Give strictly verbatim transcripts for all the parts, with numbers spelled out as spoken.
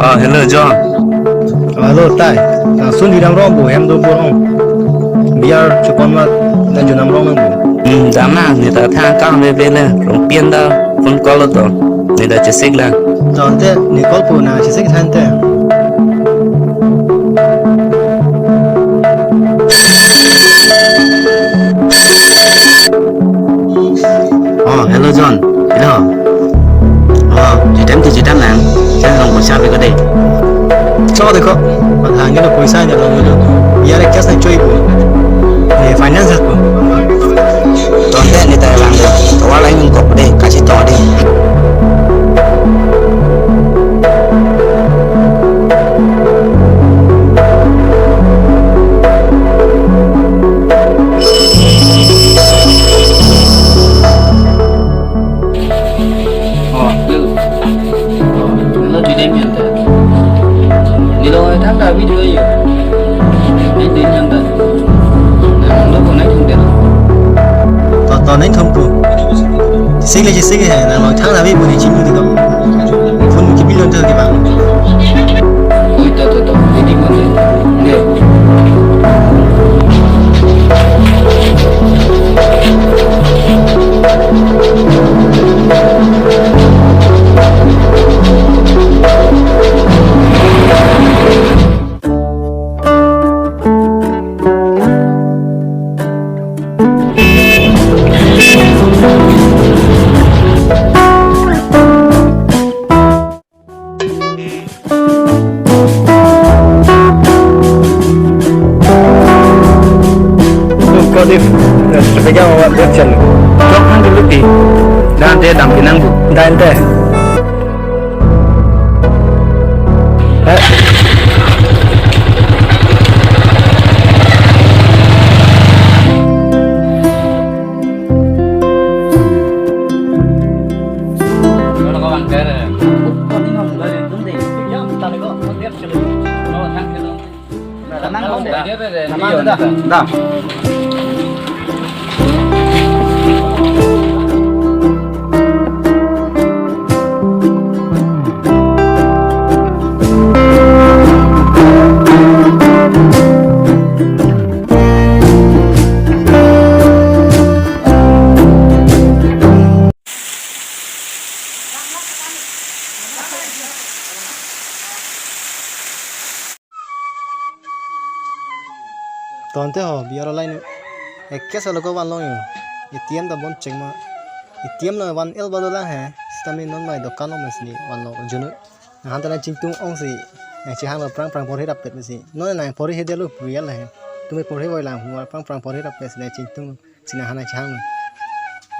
Ah, hello, John. Ah, hello, Tei. Ah, sun di dam rong bu, hem do bu rong. Biar chupon mat, na junam rong nang bu. Hmm, dam na, ne ta thang kang veve le, rong pian ta, phone call to. Ne ta chesik lang. Tangte, ne call pu na chesik than te. Oh, hello, John. Hello. Oh, jitem ti jitem nang. Sen long poisa pe ko de. Cho de ko. Matha ngi lo poisa ngi lo ngi lo. Yare cash na choi ko. Eh, finance ko. Tangte ne ta lang do. Tovar lain ko de. Kachi to de. Oh, hello. Oh, hello, Jidem yanta. Nilo thang ta video yo. Ni din yanta. Na lo ko nai thum de. To, to nai thum ko. Sik le sik he, na lo thang ta video ni chini di ko. Phone ki billion ta ke bang. Ui, to, to, to. Ini ko de. De. Kau di, eh, sepeja awak buat sian. Jok hang dulu ti. Dan te dam pinang bu. Dan te. Eh. Tangte ho, biar lain. Ekes alo ko vanlong yo. A T M ta bon chek ma. A T M lo van el ba dolang he. Sitame non mai dokan lo mes ni vanlong junu. Nahan ta na chingtung ong si. Na chihang lo prang prang porhi rap pet si. Non na porhi he delu real he. Tumi porhi voi lang hu prang prang porhi rap pet si na chingtung. Sina hana chang.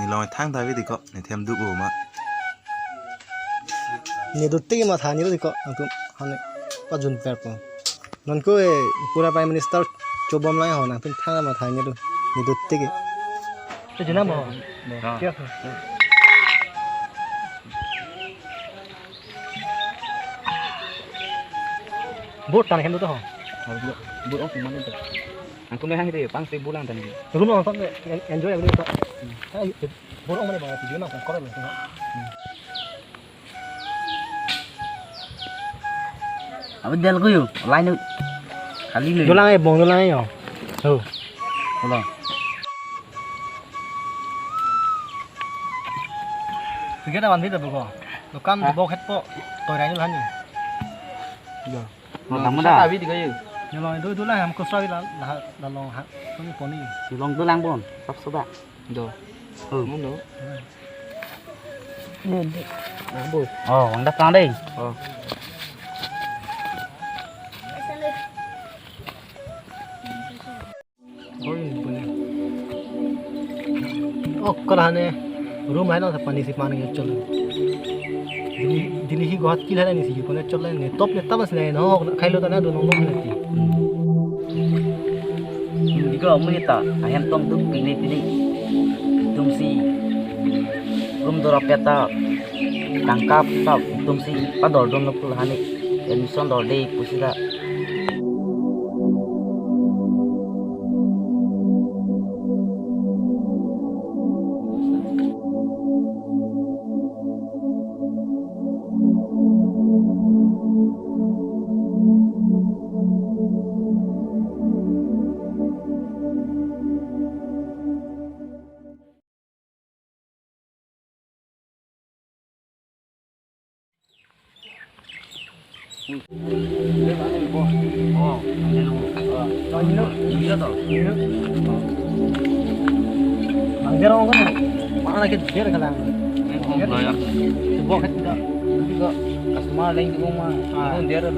Ni long thang ta vi di ko, ni them duk o ma. Ni dut ti ma tha ni di ko, ang tum hana pajun per ko. Non ko e pura Prime Minister chobom lai ho nang pin thang ma tha ni du. Ni dut ti. Te jina mo. Ah. Kya? Vote tan hem do to ho. Vote, vote ong si man to. Angko me hang de pang si bulang tan. Room ong to enjoy every to. Ai, vote ong mane ba ti jona ko koro. Abi del ko yo, line khali le. Dolang e bong dolang e yo. Ho. Hello. Sige na ban bhi dabo ko. Dokan bo khet po. Toi rai ni han ni. Yo. Lo kamu da. Abi di kayu. Yo lo do do la hum ko sa la la la long ha. Ko ni poni. Long do lang bon. Sab suda. Do. Oh. Muno. Ni di. Abu. Oh, wang dak kang dei. Oh. Oh, ini boleh. Oh, kalau hane room hai na pani si pani chol. Delhi, Delhi hi Guwahati hai na ni si pani chol ni top ni tabas ni no khai lo ta na do no no ni. Igo mui ta ahem tong duk pini pini. Tum si room dora peta tangkap sab tum si pador dun lo pul hani admission dor de pusi da. Oh, ini lo. Ah, ini lo. Iya toh. Ini lo. Bang, dia orang kan? Mana lagi dia kalang? Ini kong bayar. Sebuah kan tidak. Juga customer lain juga mah. Ah. Dia ada.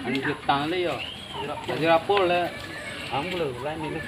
Ani jutang le yo. Jadi rapor le. Ang belum lain ini.